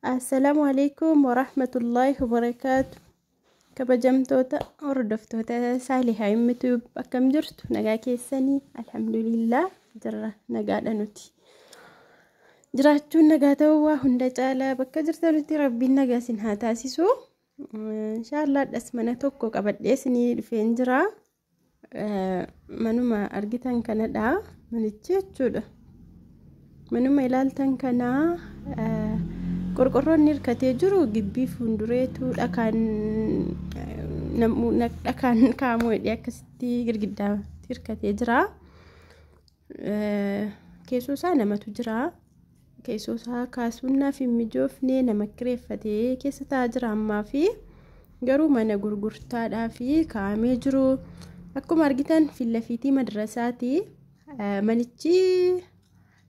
Assalaamu alaikum warahmatullaahi wabarakaatu. Kabajamtoota hordoftoota Saalihaa Himmituu, akkam jirtu? Nagaa keessanii? Alhamdulillah, jirra, nagaadha nuti. Jiraachuun nagaa ta'uu waa hunda caalaa. Bakka jirtanutti Rabbiin nagaa isin haa taasisu. Inshaallah dhas mana tokko qabadhee isinii dhufeen jira. Manuma argitan kanadha manichi jechuudha. Manuma ilaaltan kanaa qorqorroon hirkatee jiru gibbii fuuldureetu dhakaan dhakaan kaa'amu jedhee akkasitti girgiddaatti hirkatee jira. Keessoo isaa namatu jira. Keessoo isaa kaasuun naaf hin mijoofne, nama kireeffatee keessa taa'aa jira ammaa fi garuu mana gurgurtaadhaa fi kaa'amee jiru. Akkuma argitan fillafiitii madrasaati. Manichi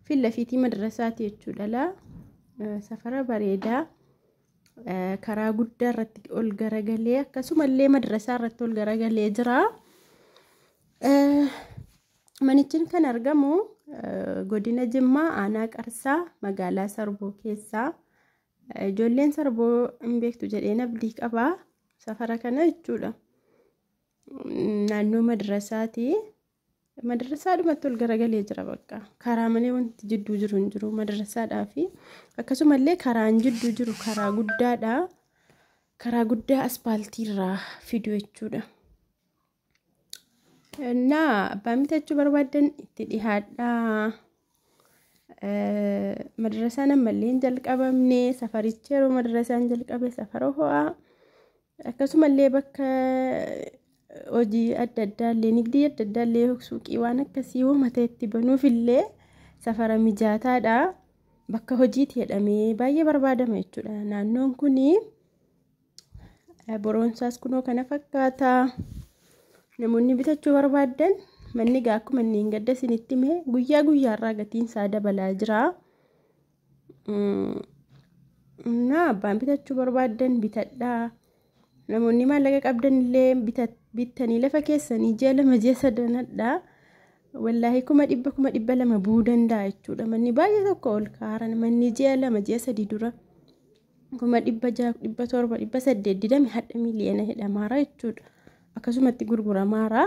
fillafiitii madrasaati jechuudha laa. Safara bareedaa karaa guddaa irratti ol garagalee, akkasumallee madrasaa irratti ol garagalee jira. Manichi kan argamu godina Jimmaa, aanaa Qarsaa, magaalaa Sarboo keessaa. Ijoolleen Sarboo hin beektu jedheen abdii qabaa, safara kana jechuudha. Naannoo madrasaati. Madrasaadhumatti ol garagalee jira bakka. Karaa malee wanti jidduu jiru hin jiru madrasaadhaa fi akkasumallee karaan jidduu jiru karaa guddaadha. Karaa guddaa aspaaltiirraa fidu jechuudha. Innaa abbaan bitachuu barbaaddan itti dhihaadhaa. Madrasaan ammallee hin jalqabamne. Safarichi yeroo madrasaan jalqabe safara ho'aa, akkasumallee bakka hojii adda addaa illee, nigdii adda addaa illee, suuqii waan akkasii uummata itti banuuf illee safara mijaataadha. Bakka hojiiti jedhamee baay'ee barbaadama jechuudha. Naannoon kuni boroonsaas kunoo kana fakkaata. Namoonni bitachuu barbaaddan, manni gaa akkuma inni hin gadda isinitti hime, guyyaa guyyaarraa gatiin isaa dabalaa jira. Na abbaan bitachuu barbaaddan bitadhaa. Namoonni maallaqa qabdan illee bittanii lafa keessanii ji'a 2, ji'a sadanadha. Wallaahi 100,000, 200,000 bu'uu danda'a jechuudha. Manni baay'ee tokko ol kaaran, manni ji'a 2, ji'a 3 dura 600,000, 700,000, 800 didame hadha miliyoona jedhamaara jechuudha. Akkasumatti gurguramaara.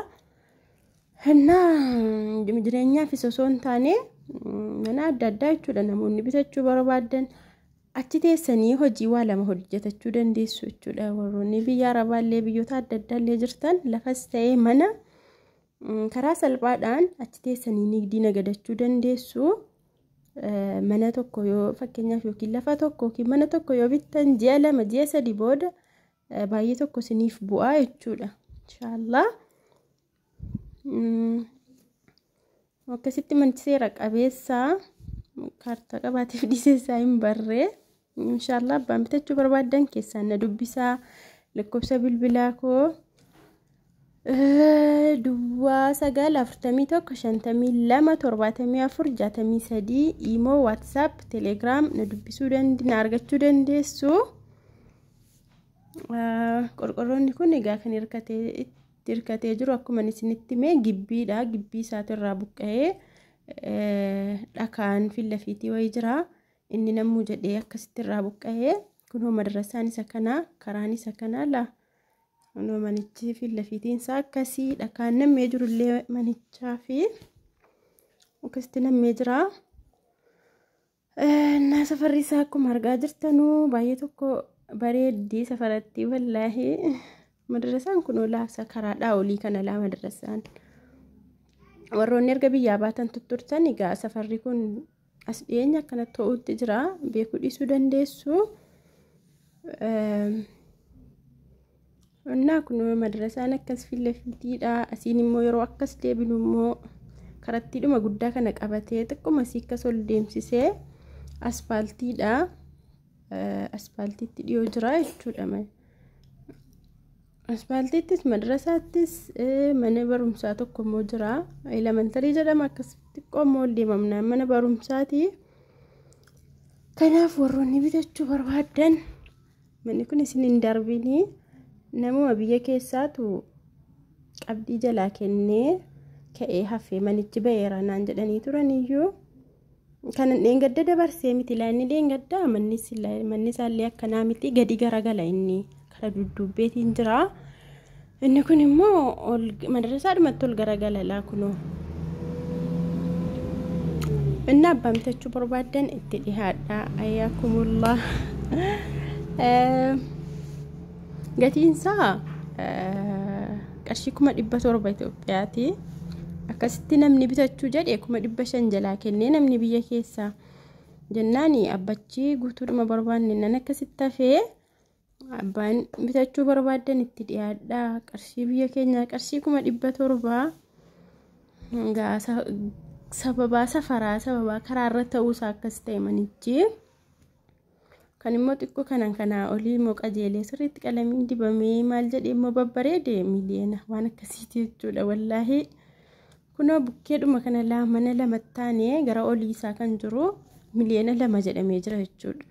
Innaa jireenyaafis osoo hin taane mana adda addaa jechuudha, namoonni bitachuu barbaadan achi teessanii hojii waa lama hojjetachuu dandeessu jechuudha. Warroonni biyya Arabaallee, biyyoota adda addaallee jirtan, lafas ta'ee mana karaa salphaadhaan achi teessanii nigdii nagadachuu dandeessu. Mana tokko yoo fakkeenyaaf yookiin lafa tokko yookiin mana tokko yoo bittan, ji'a 2, ji'a 3 booda baay'ee tokko isiniif bu'aa jechuudha. Inshaallah. Akkasitti manni seera qabeessaa kaartaa qabaateef dhiisee isaa hin barree. Inshaallah abbaan bitachuu barbaaddan keessaan na dubbisaa. Lakkoofsa bilbilaa koo 09 41 52 74 63, Iimoo, WhatsApp, Telegram na dubbisuu na argachuu dandeessu. Qorqorroonni kun egaa kan hirkatee jiru akkuma isinitti hime gibbiidha. Gibbii isaatirraa buqqa'ee dhakaan fillafiitii wayii jira. Inni namuu jedhee akkasitti irraa buqqa'ee. Kunoo madrasaan isa kanaa, karaan isa kanaa laa. Kunoo manichi fillafiitiin isaa akkasii, dhakaan nammee jirullee manichaa fi akkasitti nammee jira. Naa safarri isaa akkuma argaa jirtanuu baay'ee tokko bareeddii safaratti wallaahi. Madrasaan kun laafsa karaadhaa olii kana laa madrasaan. Warroonni erga biyyaa baatan tutturtan egaa safarri kun as dhiyeenya akkanatti ta'utti jira, beekuu dhiisuu dandeessu. Innaa kun madrasaan akkas fillafiitiidha. Asiin immoo yeroo akkas deebinu immoo karattiidhuma guddaa kana qabatee xiqquma asii akkas ol deemsisee aspaaltiidha. Aspaaltiitti dhiyoo jira jechuudha. Aspaaltiittis madrasaattis mana barumsaa tokko immoo jira. Elementary jedhama, akkas xiqqoo immoo ol deemamnaan mana barumsaati. Kanaaf warroonni bitachuu barbaaddan manni kun isin hin darbinii. Namuma biyya keessaatu qabdii jalaa kennee ka'ee hafee, manichi ba'eera naan jedhanii turaniyyuu. Kan dheengadda dabarsee miti laa, inni dheengaddaa manni isaallee akkanaa miti, gadi garagala, inni kara dudduubbeetiin jira. Inni kun immoo ol madarasaadhumatti ol garagala laa kunoo. Inni abbaan bitachuu barbaaddan itti dhihaadha. Ayyaakumullaa. Gatiin isaa qarshii 700,000 Itoophiyaati. Akkasitti namni bitachuu jedhe 500,000 jalaa kennee namni biyya keessaa jennaan, abbachi guutuudhuma barbaanne nan akkasitti hafee. Abbaan bitachuu barbaaddan itti dhiyaadha. Qarshii biyya keenyaa qarshii 700,000 sababaa safaraa, sababaa karaarra ta'uusaa akkas ta'e manichi. Kan immoo xiqqoo kanan kanaa olii immoo qajeelee sirriitti qalamiin dibamee maal jedhee immoo babbareede miliyoona waan akkasiiti jechuudha wallaahi. Kunoo bukkeedhuma kana mana lamatti taanee gara olii isaa kan jiru 2 miliyoona jedhamee jira jechuudha.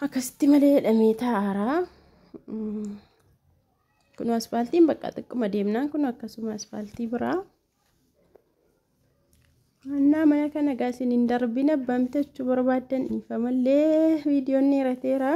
Akkasitti malee jedhamee taa'aara. Kunoo asfaaltiin bakka xiqquma deemnaan kun akkasuma asfaaltii biraa. Annaa mana kana gaa isin hin darbin, abbaan bitachuu barbaaddan dhiifamallee, viidiyoon dheerateera.